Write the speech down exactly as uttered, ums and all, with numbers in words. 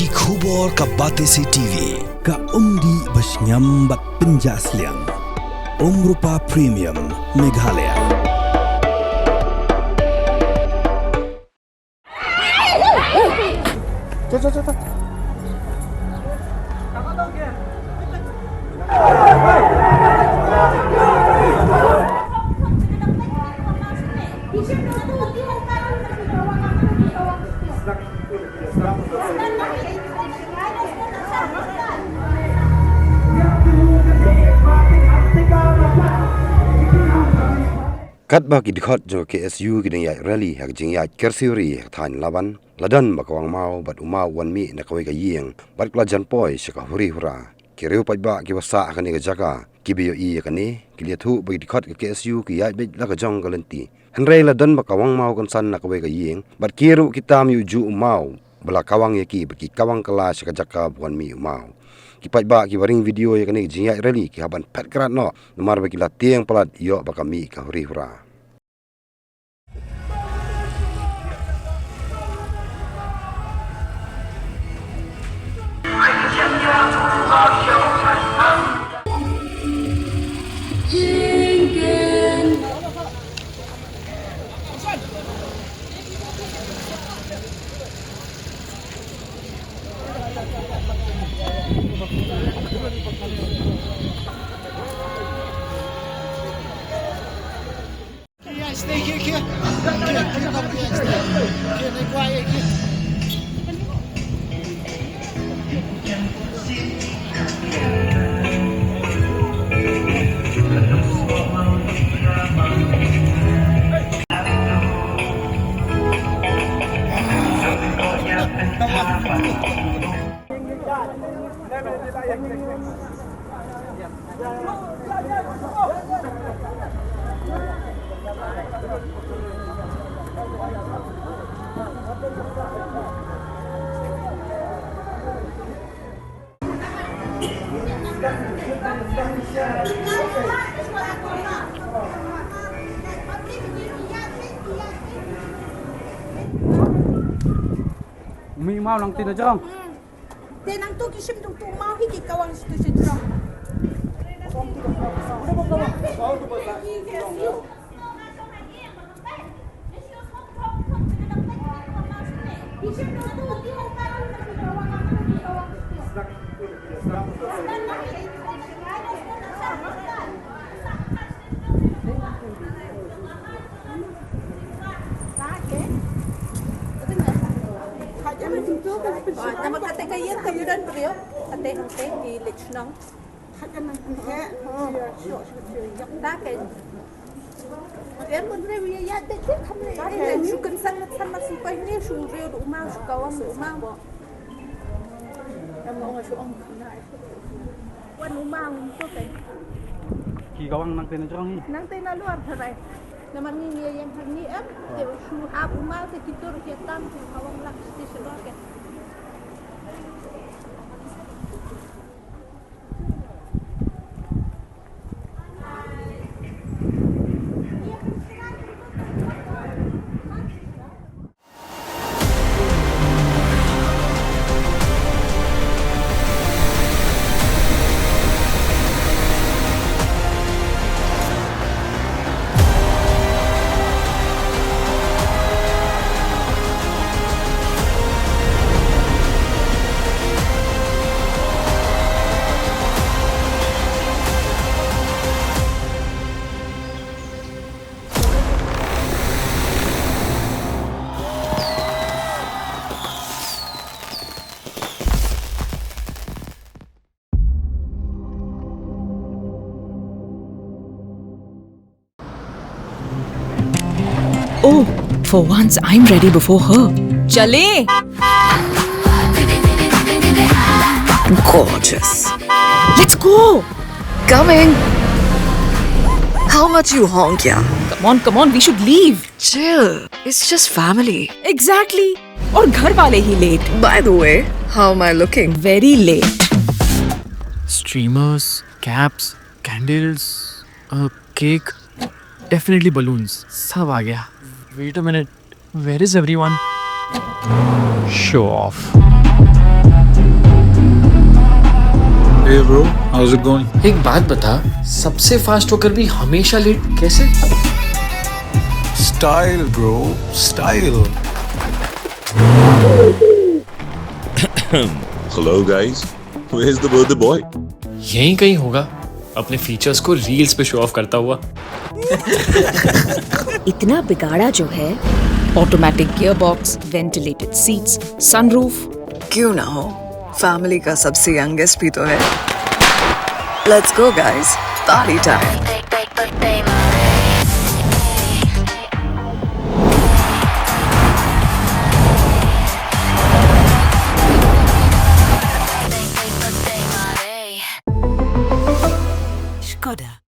Ki khubor ka Batesi T V, ka umdih ba shngiam bad pynjah sliang. Umrupa Premium, Meghalaya. Katba ki dkhot jong ka K S U ki dang ïaid rally ha ka jingïaid kyrsiew ri ha ka thaiñ Laban, la don ba ka Wang Maw bad u Maw u wan mih na kawei ka ïing bad ka la jan poi sha ka huri hura. Ki riew paidbah kiba sah ha kane ka jaka kiba ïohi ïa kane ki la ïathuh ba ki dkhot ka K S U ki ïaid beit la ka jong ka lynti. Hynrei la don ba ka Wang Maw u kynsan na kawei ka ïing bad ki ruh ki tam ïa u juh u Maw ba la kawang ïa ki bad ki kawang kylla sha ka jaka ba wan mih u Maw. Ki paidbah kiba ring video ïa kane ka jingïaid rally ki hap ban phet krad noh namar ba ki la tieng palat ïoh ba ka mih ka huri hura. Umi Maw nang tin na jrong. Te nangtu ki shim tang tu maw hi ki kawang sha tu sha jrong. Namar kata ka ïa ka ïa don briew, kata hangta ki leit shnong. Kata nang heh. Da ka. Em, bun briew ïa ïa te te kam le. Em, shu kynsan mat san mat shu pai ne shu briew du ma shu kawang du ma. Em, ong shu ong. Wan u Maw u to te. Ki kawang nang te na jrong hi. Nang te na luar tharai. Namar ngi ngi ïeng hangne em. Te shu hap u Maw te ki tur ki tam ki kawang lak station luar ke. Oh, for once I'm ready before her. Chale! Gorgeous. Let's go! Coming! How much you honk, yeah? Come on, come on, we should leave. Chill. It's just family. Exactly. और घर वाले ही late. By the way, how am I looking? Very late. Streamers, caps, candles, a cake, definitely balloons. सब आ गया. Wait a minute. Where is everyone? Show off. Hey bro, how's it going? एक बात बता, सबसे फास्ट होकर भी हमेशा लेट कैसे? Style, bro, style. Hello, guys. Where's the birthday boy? यहीं कहीं होगा, अपने फीचर्स को रील्स पे शो ऑफ करता हुआ। इतना बिगाड़ा जो है। Automatic gearbox, ventilated seats, sunroof। क्यों ना हो, फैमिली का सबसे यंगेस्ट भी तो है। Let's go, guys. Party time. Skoda.